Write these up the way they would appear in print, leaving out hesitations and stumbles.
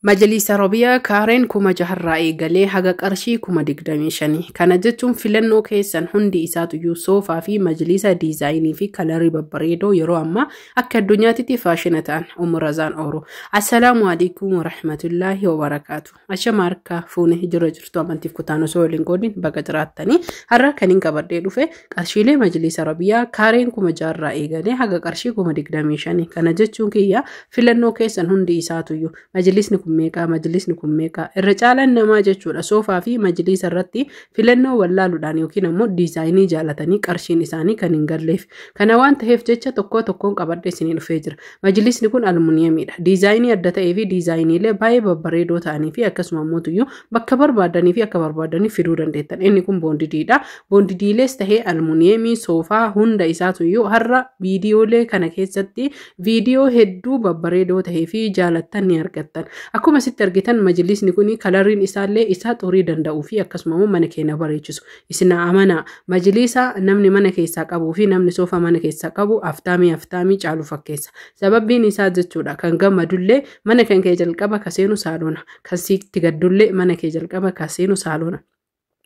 Majliisa Robiyaa kaareen 6000rraa eegalee haga qarshii 25,000. Kana jechuun filannoo keessan hundi isaatuyyuu soofaa fi majliisa diizaayinii fi kalarii babbareedoo yeroo ammaa akka addunyaatitti faashina ta'an Umurazaan Ooroo. Assalaamu alaikum warahmatullaahi wabarakaatu. Ashama harka fuune jira jirtu amantiif kutaan osoo waliin qoodin baga jiraattanii har'a kan hin qabadhee dhufe qarshiilee Majliisa Robiyaa kaareen 6000rraa eegalee haga qarshii 25,000. Kana jechuun kiyya filannoo keessan hundi isaatuyyuu majlisni kun meeqaa, majlisni kun meeqaa, irra caalaan namaa jechuudha soofaa fi majlisa irratti filannoo wallaaluudhaan yookiin ammoo diizaayinii jaalatanii qarshiin isaanii kan hin galleef. Kana waan ta'eef jecha tokko tokkoon qabadhee isinii dhufee jira. Majlisni kun almuuniyeemiidha. Diizaayinii adda ta'ee fi diizaayiniilee baay'ee babbareedoo ta'anii fi akkasuma ammoo bakka barbaadanii fi akka barbaadanii fiduu dandeettan. Inni kun boondidiidha. Boondidiilees tahee almuuniyeemii soofaa hunda isaatuyyuu har'a viidiyoolee kana keessatti viidiyoo hedduu babbareedoo ta'ee fi jaalattan ni argattan. Akkuma asitti argitan majlisni kun kalariin isaallee isaa xurii danda'uu fi akkasuma immoo mana keenya bareechisu. Isin amanaa, majlisa namni mana keessaa qabuu fi namni soofaa mana keessaa qabu aftaamii aftaamii caalu fakkeessa. Sababbiin isaa jechuudha kan gammadullee mana kan kee jalqaba ka seenu saaloona. Kan sitti gaddullee mana kee jalqaba ka seenu saaloona.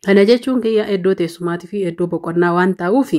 Kana jechuun kiyya iddoo teessumaatii fi iddoo boqonnaa waan ta'uuf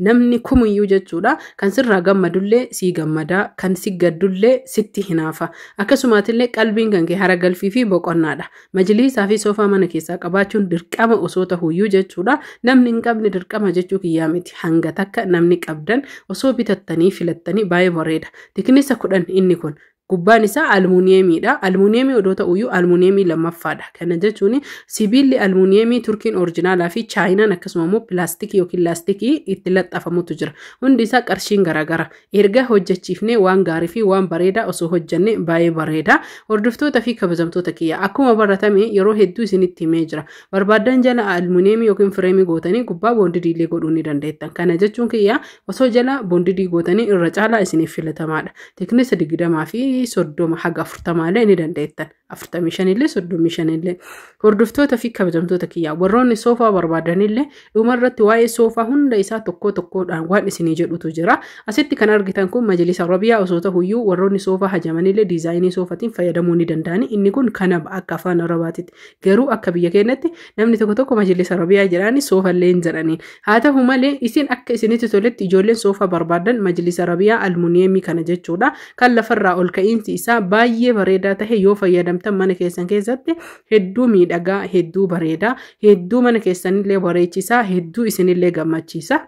namni kumiyyuu jechuudha kan sirraa gammadullee sii gammadaa, kan si gaddullee sitti hinaafa. Akkasumaatillee qalbiin kan kee hara galfii fi boqonnaadha. Majliisaa fi soofaa mana keessaa qabaachuun dirqama osoo tahuyyuu jechuudha namni hin qabne dirqama jechuu kiyyaa miti. Hanga takka namni qabdan osoo bitattanii filattanii baay'ee bareeda. Tiknisa 10 inni kun. Gubbaan isaa almuuniyeemiidha. Almuuniyeemii odoo ta'uyyuu almuuniyeemii lammaffaadha. Kana jechuun sibiilli almuuniyeemii Turkiin orijinaalaa fi Chaayinaan akkasuma immoo pilaastikii yookiin laastikii itti laxxafamutu jira. Hundi isaa qarshiin garaagara. Erga hojjechiifnee waan gaarii fi waan bareedaa osoo hojjenne baay'ee bareeda. Hordoftoota fi kabajamtoota kiyya akkuma baratame yeroo hedduu isinitti himee jira. Barbaaddan jala almuuniyeemii yookiin fireemii gootanii gubbaa boondidiilee godhuu ni dandeettan. Kana jechuun kiyya osoo jala boondidii gootanii irra caalaa isiniif filatamaadha. Tiknisa 20 fi 30 haga 40 ni dandeettan. 45 illee 35 illee. Hordoftoota fi kabajamtoota kiyyaa warroonni soofaa barbaadanillee dhumarratti waa'ee soofaa hunda isaa tokko tokkodhaan waan isinii jedhutu jira. Asitti kan argitan kun majlisa Robiyaa osoo tahuyyuu warroonni soofaa hajamanillee diizaayinii soofatiin fayyadamuu ni danda'ani. Inni kun kana akka afaan Arabaatitti. Garuu akka biyya keenyatti namni tokko tokko majlisa Robiyaa jedhani soofallee hin jedhaniin. Haa ta'u malee isin akka isinitti toletti ijoolleen soofaa barbaadan majlisa Robiyaa almuuniyeemii kana jechuudha. Kan lafarraa ol ka'iinsi isaa baay'ee bareedaa tahe yoo fayyadamtan mana keessan keessatti hedduu miidhagaa, hedduu bareedaa, hedduu mana keessanillee bareechisaa, hedduu isinillee gammachiisa.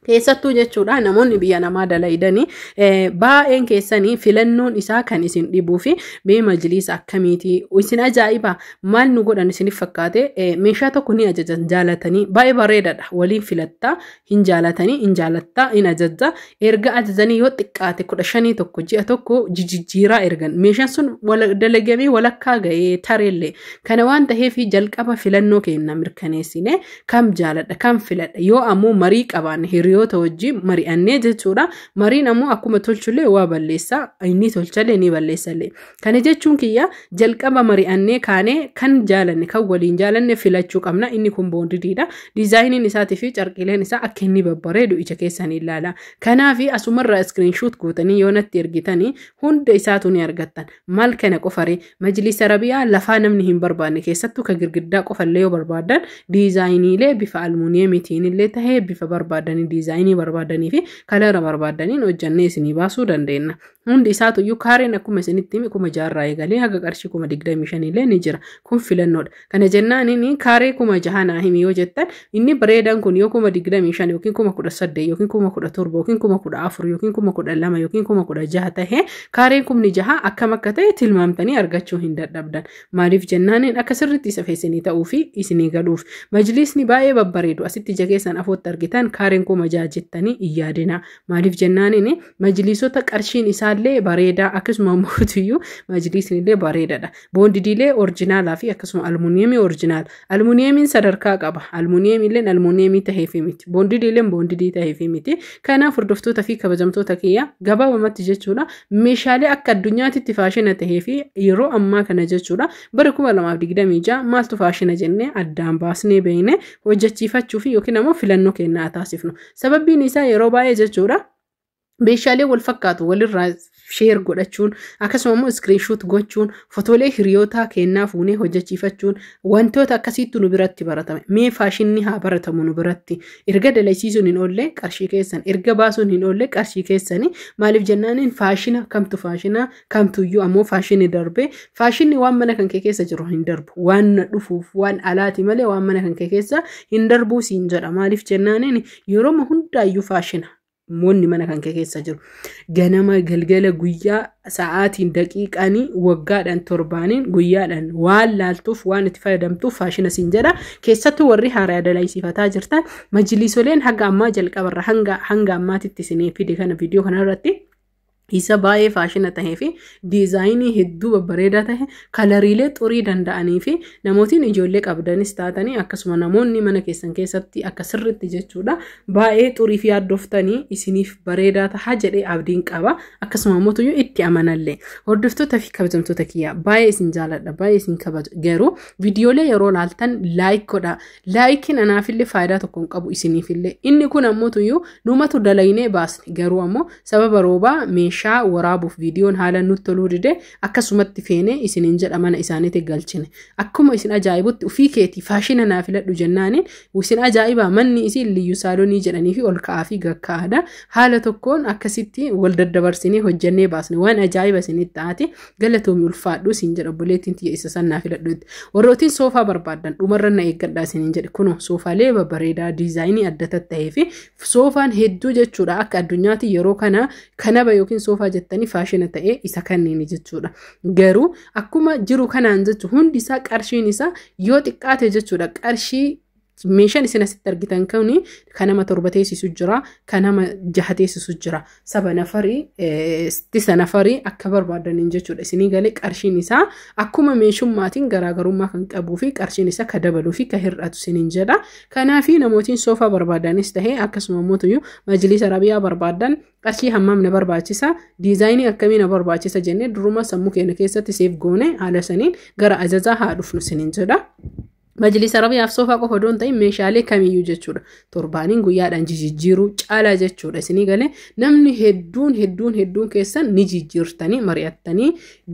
Keessattuu jechuudha namoonni biyya namaa dalaydanii baay'een keessanii filannoon isaa kan isin dhibuu fi mee majliisa akkamiiti isin ajaa'iba maal nu godhan isiniif fakkaate meeshaa tokko ni ajajan jaalatanii baay'ee bareedaadha waliin filattaa hin jaalatanii hin jaalattaa hin ajajja erga ajajanii yoo xiqqaate 15 tokko ji'a tokko jijjiiraa ergan meeshaan sun dalagamee walakkaa ga'ee tareellee kana waan ta'eef jalqaba filannoo keenya mirkaneessine kam jaaladha kam filadha yoo ammoo marii qabaanne hiriyoota wajjin mari'annee jechuudha. Mariin ammoo akkuma tolchullee waa balleessa inni tolchallee ni balleessallee. Kana jechuun kiyya jalqaba mari'annee kaanee kan jaalanne kan waliin jaalanne filachuu qabna. Inni kun boondidiidha. Diizaayiniin isaatii fi carqileen isaa akka inni babbareedu ija keessanii ilaala. Kanaaf asumarraa iskiriinshuut gootanii yoo natti ergitanii hunda isaatu ni argattan. Maal kana qofaree majlisa Rabiyaa lafaa namni hin barbaanne keessattuu kan girgiddaa qofallee yoo barbaadan diizaayiniilee bifa almuuniyeemiitiin illee tahee bifa barbaadanii diizaayinii barbaadanii fi kalara barbaadaniin hojjannee isinii baasuu dandeenya. Hundi isaatuyyuu kaareen akkuma isinitti hime 6000 eegalee haga qarshii 25,000 illee ni jira. Kun filannoodha. Kana jennaan inni kaaree 6000 naa himi yoo jettan inni bareedaan kun yoo 25,000 yookiin 18,000 yookiin 17,000 yookiin 14,000 yookiin 12,000 yookiin 16,000 tahee kaareen 6,000 akkam akka ta'e tilmaamtanii argachuu hin dadhabdan. Maaliif jennaaniin akka sirriitti isa feesinii ta'uu fi isinii galuuf. Majlisni baay'ee babbareedu asitti ija keessan afootti argitan kaareen 6000 jettanii hin yaadina. Maaliif jennaaniin majlisota qarshiin isaallee bareedaa akkasuma mootiyyuu majlisni illee bareedaadha. Boondidiilee orijinaalaa fi akkasuma almuuniyeemii orijinaala. Almuuniyeemiin sadarkaa qaba. Almuuniyeemiilleen almuuniyeemii taheefi miti. Boondidiileen boondidii taheefi miti. Kanaaf hordoftoota fi kabajamtoota kiyya gabaabumatti jechuudha meeshaalee akka addunyaatitti faashina tahee fi yeroo ammaa kana jechuudha bara 2026 maaltu faashina jennee addaan baasnee beeknee hojjechiifachuu fi yookiin ammoo filannoo kennaa taasifnu. Sababbiin isaa yeroo baay'ee jechuudha Meeshaalee wal fakkaatu walirraa share godhachuun, akkasuma immoo screenshot gochuun, fotoolee hiriyootaa kennaa fuunee hojjechiifachuun wantoota akkasiitu nu biratti baratame. Mee faashinni haa baratamu nu biratti. Erga dalaysiisuun hin oolle qarshii keessan, erga baasuun hin oolle qarshii keessanii. Maaliif jennaaniin faashina kamtu faashina kamtuyyuu ammoo faashinni darbee, faashinni waan mana kan kee keessa jiru hin darbu. Waan dhufuuf waan alaati malee waan mana kan kee keessa hin darbuu siin jedha. Maaliif jennaaniin yeroo hundaayyuu faashina. Wanni mana kan kee keessa jiru ganama, galgala, guyyaa, sa'aatiin, daqiiqaanii, waggaadhaan, torbaaniin, guyyaadhaan waan laaltuuf, waan itti fayyadamtuuf faashina siin jedha. Keessattuu warri haaraa dalaysiifataa jirtan, majlisoleen haga ammaa jalqabarra hanga ammaatitti isinii fide kana viidiyoo kanarratti isa baay'ee faashina tahee fi diizaayinii hedduu babbareedaa tahe, kalariilee xurii danda'anii fi namootiin ijoollee qabdanis taatanii, akkasuma namoonni mana keessan keessatti akka sirritti jechuudha baay'ee xurii fi yaaddooftanii isiniif bareedaa taha jedhee abdiin qaba. Akkasuma mootuyyuu itti amanallee. Hordoftoota fi kabajamtoota kiyyaa, baay'ee isin jaaladha, baay'ee isin kabaja. Garuu viidiyoolee yeroo laaltan like godha. Likeiin anaafillee faayidaa tokko hin qabu, isiniifillee. Inni kun ammoo numatu dalaynee baasne, garuu ammoo sababa roobaa meeshaa waraabuuf viidiyoon haala nutti toluu dide. Akkasumatti feene isiniin jedha, mana isaaniitti galchine. Akkuma isin ajaa'ibutti ufii keetii faashina naa filadhu jennaaniin isin ajaa'ibaa. Manni isin liyyu saalonii jedhanii fi ol ka'aa fi gakka'aadha. Haala tokkoon akkasitti wal daddabarsinee hojjennee baasne. Waan ajaa'iba isinitti taate, galatoomi, ulfaadhu isin jedha obboleettiin tiyya isa san naa filadhu. Warrootiin soofaa barbaaddan dhumarra na eeggadhaa isiniin jedhe. Kunoo soofaalee babbareedaa diizaayinii adda ta'ee fi soofaan hedduu jechuudha, akka addunyaatti yeroo kana kanaba yookiin soofaa jettanii faashina ta'ee isa kanneen jechuudha. Garuu akkuma jiru kanaan jechuun hundi isaa qarshiin isaa yoo xiqqaate jechuudha, qarshii meeshaan isin asitti argitan kuni kan nama 7 teessisu jira, kan nama 6 teessisu jira. Saba nafarii, tisa nafarii akka barbaadaniin jechuudha. Isinii galee, qarshiin isaa akkuma meeshummaatiin garaagarummaa kan qabuu fi qarshiin isaa ka dabaluu fi ka hir'atu isiniin jedha. Kanaafi namootiin soofaa barbaadanis tahee akkasuma mootuyyuu majliisa Arabiyaa barbaadan, qarshii hammam na barbaachisa, diizaayinii akkamii na barbaachisa jennee duruma sammuu keenya keessatti save goone haala saniin gara ajajaa haa dhufnu isiniin jedha. Majlisa Arabiyaaf soofaa qofa odoon ta'in meeshaalee kamiyyuu jechuudha. Torbaaniin, guyyaadhaan jijjiiruu caalaa jechuudha. Isinii galee, namni hedduun hedduun hedduun keessan ni jijjiirtanii mari'attanii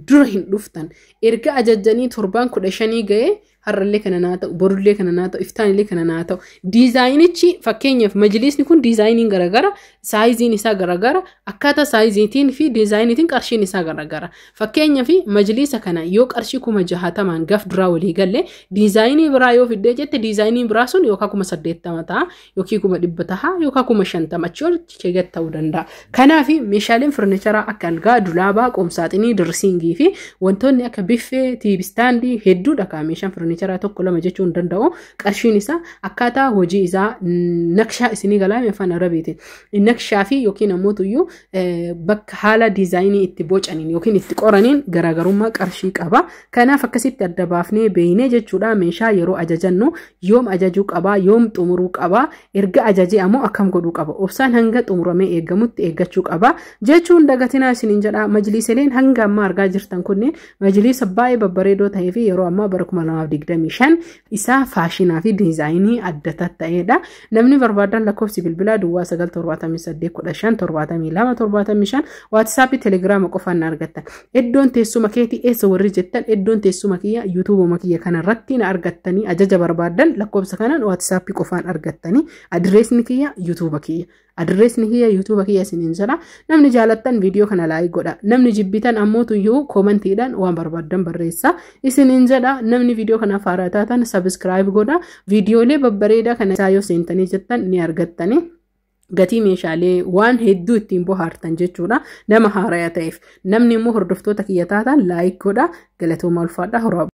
dura hin dhuftan. Erga ajajjanii torbaan 15 ga'ee, har'allee kana naa ta'u, borullee kana naa ta'u, iftaanillee kana naa ta'u. Diizaayinichi fakkeenyaaf majlisni kun diizaayiniin garagara, saayiziin isaa garagara, akkaataa saayiziitiin fi diizaayiniitiin qarshiin isaa garagara. Fakkeenyaaf majlisa kana yoo qarshii 60,000 gaf duraa walii galle, diizaayinii biraa yoo fiddee jette, diizaayiniin biraa sun yookaan 80,000 ta'a, yookiin 100,000 ta'a, yookaan 50,000 achii ol gad ta'uu danda'a. Kanaaf meeshaaleen furnicharaa akka algaa, dulaabaa, qoomsaaxinii, dressingii fi wantoonni akka biffee, TV standii hedduudha kaa. Meeshaan furnicharaa tokko lama jechuu hin danda'u. Qarshiin isaa akkaataa hojii isaa naqshaa, isinii galaame afaan Arabiitiin naqshaa fi yookiin ammoo iyyuu bakka haala diizaayinii itti bocaniin yookiin itti qoraniin garaagarummaa qarshii qaba. Kanaaf akkasitti adda baafnee beeynee jechuudha, meeshaa yeroo ajajannu yoom ajajuu qabaa, yoom xumuruu qabaa, erga ajajee ammoo akkam godhuu qaba, obsaan hanga xumuramee eegamutti eeggachuu qaba jechuun dagatinaa isiniin jedha. Majliiseleen hanga ammaa argaa jirtan kunneen majliisa baay'ee babbareedoo ta'ee fi yeroo ammaa bara 2025 isaa faashinaa fi diizaayinii adda ta'edha. Namni barbaadan lakkoofsi bilbilaa 0978 15 72 75, WhatsAppii, Telegiraama qofaan na argattan. Iddoon teessuma keetii eessa warri jettan, iddoon teessuma kiyya YouTubeuma kiyya kanarratti na argattanii, ajaja barbaadan lakkoofsa kanaan WhatsAppii qofaan argattanii. Adireesni kiyya YouTubea kiyya. Adireesni kiyya YouTubea kiyya isiniin jedha. Namni jaalattan viidiyoo kana like godha. Namni jibbitan ammoo tuyyuu commentiidhaan waan barbaaddan barreessa isiniin jedha. Namni viidiyoo kanaaf haaraa taatan subscribe godha. Viidiyoolee babbareedaa kana isaa yoo seentanii jettan ni argattanii. Gatii meeshaalee waan hedduu ittiin bohaartan jechuudha, nama haaraya ta'eef. Namni immoo hordoftoota kiyya taatan like godha. Galatooma, ulfaadha, horaa.